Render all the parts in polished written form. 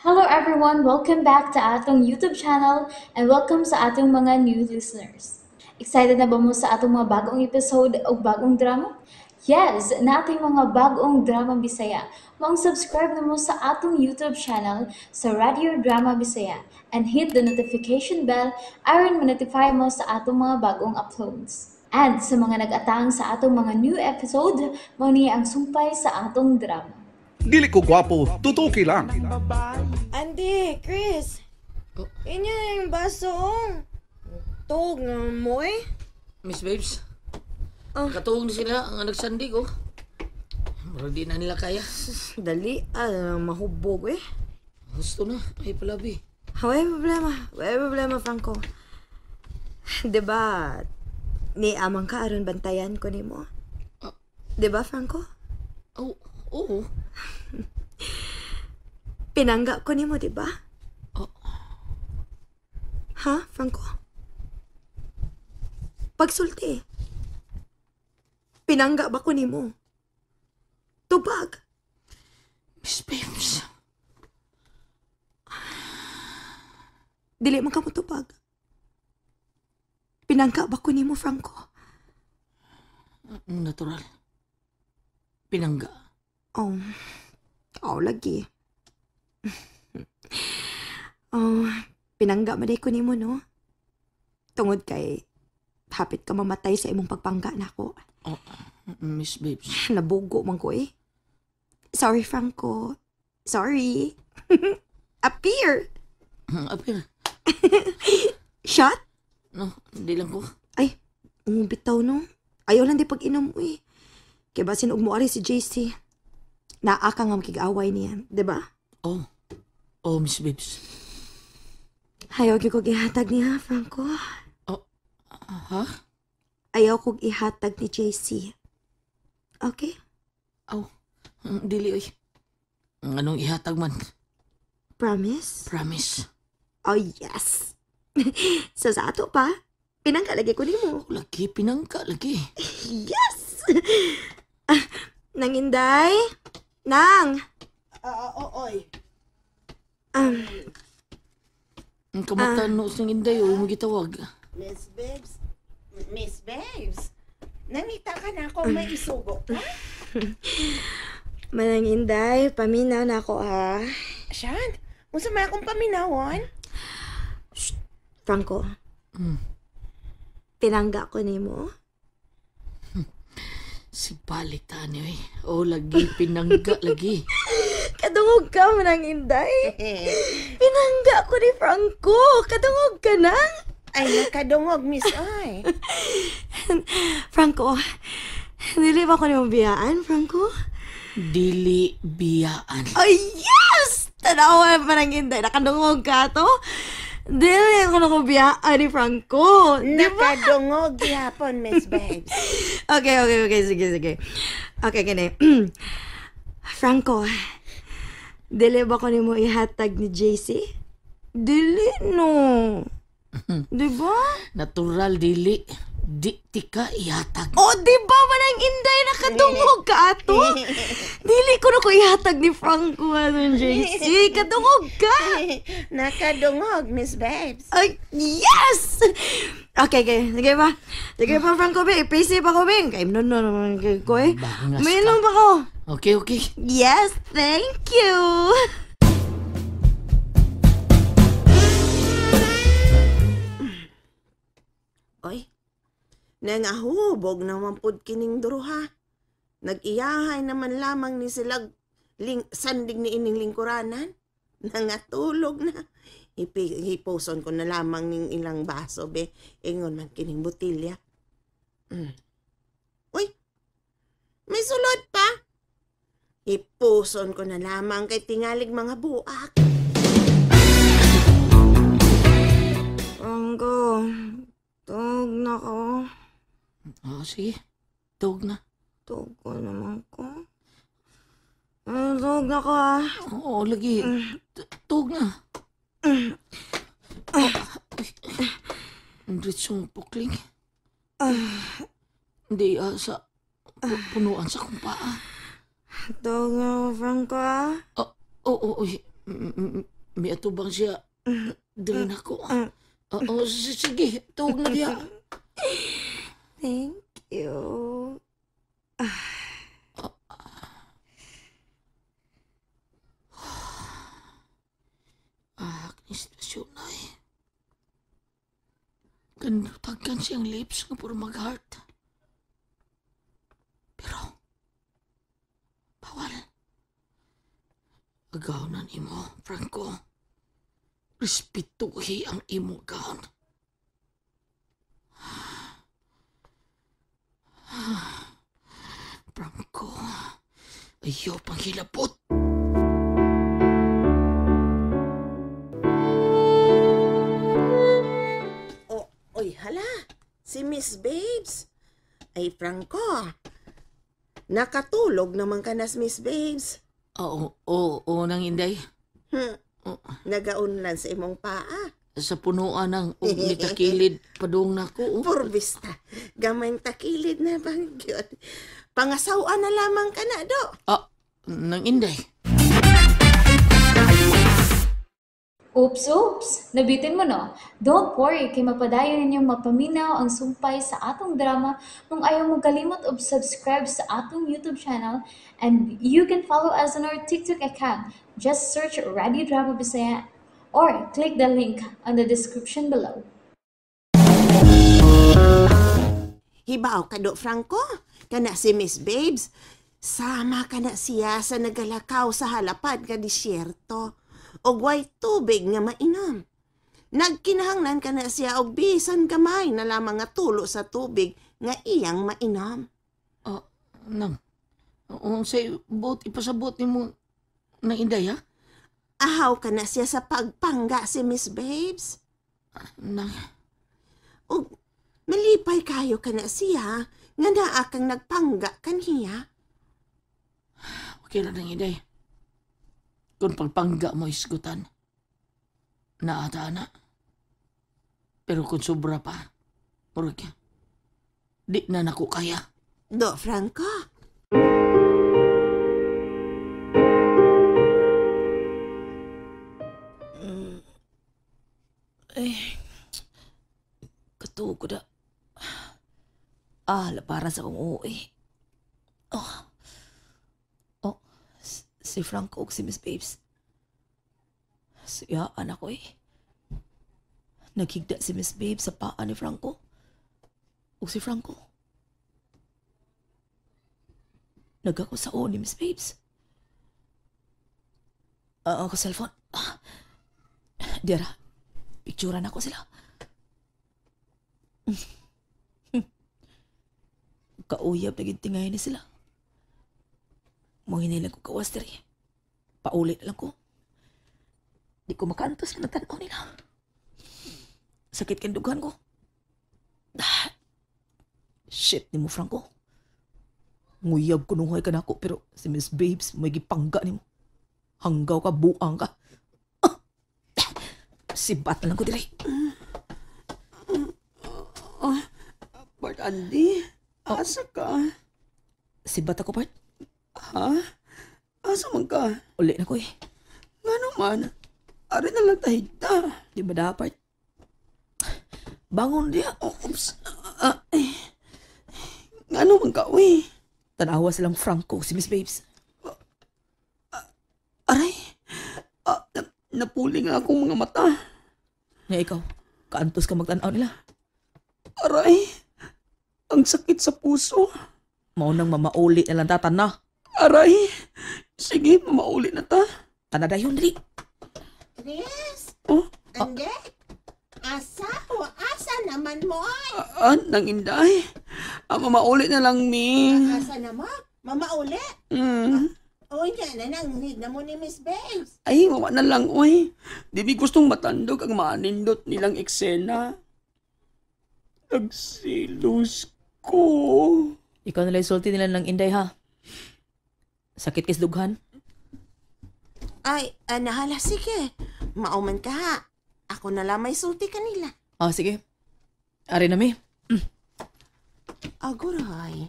Hello everyone! Welcome back to atong YouTube channel and welcome sa atong mga new listeners. Excited na ba mo sa atong mga bagong episode o bagong drama? Yes! Nating mga bagong drama Bisaya. Maong subscribe na mo sa atong YouTube channel sa Radio Drama Bisaya and hit the notification bell aron ma-notify mo sa atong mga bagong uploads. And sa mga nag-atang sa atong mga new episode, mao ni ang sumpay sa atong drama. Dili ko gwapo, tutuki lang. Andy, Chris. Inyo na yung baso, oh. Tug na mo eh. Miss Babes, Oh. katuog na sila ang nagsandig, oh. Murag di na nila kaya. Dali, mahubog eh. Gusto na, ay palabi. Way problema, way problema, Franco. Diba, ni amang ka aron bantayan ko nimo? Diba, Franco? Oh, oo. Pinangga ko nimo, diba? Oh. Ha, Franco? Pagsulti. Pinangga ba ko nimo? Tubag. Miss Babes. Dili man ka mo tubag. Pinangga ba ko nimo, Franco? Natural. Pinangga. Oh. Oh, lagi. Oh, pinangga man ko nimo, no? Tungod kay hapit ka mamatay sa imong pagpangga nako. Oh, Miss Babes. Nabugo man ko eh. Sorry, Franco. Sorry. Appear. Apir. Shot? No, hindi lang ko. Ay, bitaw no. Ayaw lang di pag-inom eh. Kaya basin og moari si JC. Naa ka nga makig-away niya, di ba? Oh. Oh, Miss Babes. Ayaw gyud kog ihatag niya, Franco. Oh, ha? Ayaw kog ihatag ni JC. Okay? Oh, dili oy. Anong ihatag man? Promise? Promise. Oh, yes. So, sa ato pa, pinangka lagi ko nimo. Oh, lagi, pinangka lagi. Yes! Ah, Nang Inday? Nang! Oy. Ang kamata no sa Inday, oh, magitawag. Miss Babes. Miss Babes. Nangita ka na ako, may isugo ka? Manang Inday, paminaw na ako ha. Shan, unsa may akong paminawon? Franco. Pinangga ko nimo. Si balik ta ni oy. Oh, lagi pinangga lagi. Kadungog ka, Manang Inday. Pinangga ko ni Franco. Kadungog ka na. Ay, nakadungog, Miss Ay. Franco, dili ba ko nimo biyaan, Franco? Dili biyaan. Ay, yes! Tanawa, Manang Inday. Nakadungog ka to. Dili ko na ko biyaan ni Franco. Di ba? Nakadungog gihapon, Miss Babes. Okay. Sige. Okay, gani. Franco, dili ba ko nimo ihatag ni JC? Dili, no. Di ba? Natural dili. Di tika ihatag. O, di ba, Manang Inday, nakadungog ka ato? Dili ko na ko ihatag ni Franco, ano, JC. Kadungog ka. Nakadungog, Miss Babes. Ay, yes! Okay. Sige pa. Sige pa, Franco, be. PC pa ko, be. Kay no, no, naman kay ko, eh. Bangas ka. Mainom pa ko. Okay. Yes, thank you. Oy, nangahubog naman pud kining duruha. Nag-iyahay naman lamang ni sila sandig ni ining lingkuranan. Nangatulog na. Hipuson ko na lamang ning ilang baso, be. Ingon man kining botilya. Uy, may sulod pa. Ipuson ko na lamang kay tingalig mga buak. Franco, tug na ko. Oh, sige. Tug na. Tug ko naman ko. Tug na ko, ah. Oo, lagi. Tug na. Diretso pukling. Hindi, sa punuan sa kong paa. Tug na ko, Franco, ah. Oo, uy. Miatubang siya. Dili na ko. Oo, sige, tuog na diya. Thank you. Ah, sitwasyon na eh. Kanutagkan siyang lips nga puro mag-heart. Pero, bawal. Agaw na nimo, Franco. Respetuhi ang imo gawon. Franco, ayaw pang hilabot. O, oy, hala. Si Miss Babes. Ay, Franco. Nakatulog naman ka na, Miss Babes. Oo, oo, oo, nang inday. Oh. Nagaunlan sa imong paa. Sa punuan ng og nitakilid padung nako. Oh. Purbista. Gamay takilid na bang yun. Pangasawa na lamang ka na, do. Ah, nang inday. Oops, oops! Nabitin mo no? Don't worry, kay mapadayon ninyong mapaminaw ang sumpay sa atong drama kung ayaw mo kalimot og subscribe sa atong YouTube channel, and you can follow us on our TikTok account. Just search Radio Drama Bisaya or click the link on the description below. Hibaw ka do, Franco. Kana si Miss Babes. Sama ka na siya sa nagalakaw sa halapad nga disyerto. Og way tubig nga mainom. Nagkinahanglan ka na siya og bisan gamay na lamang nga tulo sa tubig nga iyang mainom. Ah, nang. Unsay buot ipasabot nimo nang inday ha? Ahaw ka na siya sa pagpangga si Miss Babes. Nang. Og malipay kayo ka na siya nga naa kang nagpangga kanhiya. Okay lang nang inday. Kung pagpangga mo isgutan, naata na. Pero kung sobra pa, murag, di na nako kaya. Do, Franco. Ay, katuog ko na. Ah, laparan sa akong uwi. Oh. Oh, si Franco ug si Miss Babes. Siya, anak ko eh. Naghigda si Miss Babes sa paa ni Franco. Ug si Franco. Nagako sa o ni Miss Babes. Ako cellphone. Ah. Dira, picturean ako sila. Kauyab na gintingay ni sila. Manghinay lang ko kawas diri. Paulit na lang ko. Di ko makaantos na nagtanaw nila. Sakit kang dughan ko. Ah, shit ni mo, Franco. Nguyab kunuhay ka na ako pero si Miss Babes may gipangga ni mo. Hanggaw ka, buang ka. Ah! Sibat na lang ko diri. Bart Andy, asa ka? Sibat ako, Bart. Ha? Asa man ka? Uli na ko eh. Nga naman, ari na lang tahigta. Di ba dapat? Bangon diya. Oh, oops. Eh. Nga naman ka, uy. Tanawa silang Franco, si Miss Babes. Aray, napuling nga akong mga mata. Nga ikaw, kaantos ka magtanaw nila. Aray, ang sakit sa puso. Maunang mamauli na lang tatan na. Aray, sige, mamauli na ta. Tanadayon, dali. Chris? Oh? Ande? Asa o asa naman mo ay? Nang inday. Mamauli na lang mi. Asa na mo? Mamauli? Mm. O yan na nang na mo ni Miss Babes. Ay, mawa na lang, oy. Di mi gustong matandog ang maanindot nilang eksena. Nagsilos ko. Ikaw na lang sulti nila ng inday, ha? Sakit kis dughan? Ay, nahala, sige. Mauman ka, ha? Ako na lang may sulti kanila. Ah, sige. Ari na mi. Aguray.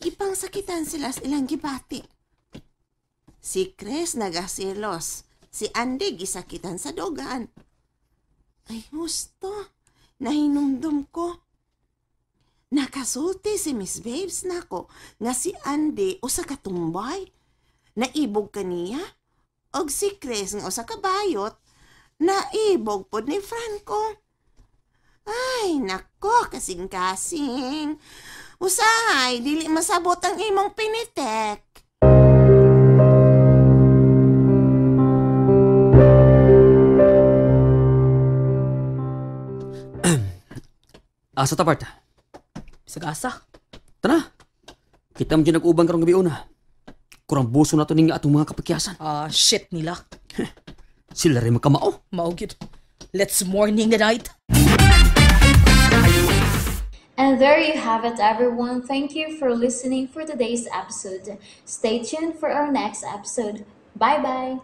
Ipangsakitan sila sa ilang gibati. Si Chris nagasilos. Si Andy gisakitan sa dugan. Ay, husto. Nahinumdum ko. Nakasulti si Miss Babes nako nga si Andy usa ka tumbay. Naibog kaniya. Og si Chris nga usa ka bayot. Naibog pod ni Franco. Ay, nako, kasing-kasing. Usahay, dili masabot ang imong pinitek. Asa ta part? Bisag asa. Tana. Kita mo dyan nag-uban karong gabi una. Kurang buso na to ning atong mga kapakyasan. Ah, shit nila. Sila rin magkamao. Mao gyud. Let's morning the night. And there you have it, everyone. Thank you for listening for today's episode. Stay tuned for our next episode. Bye bye.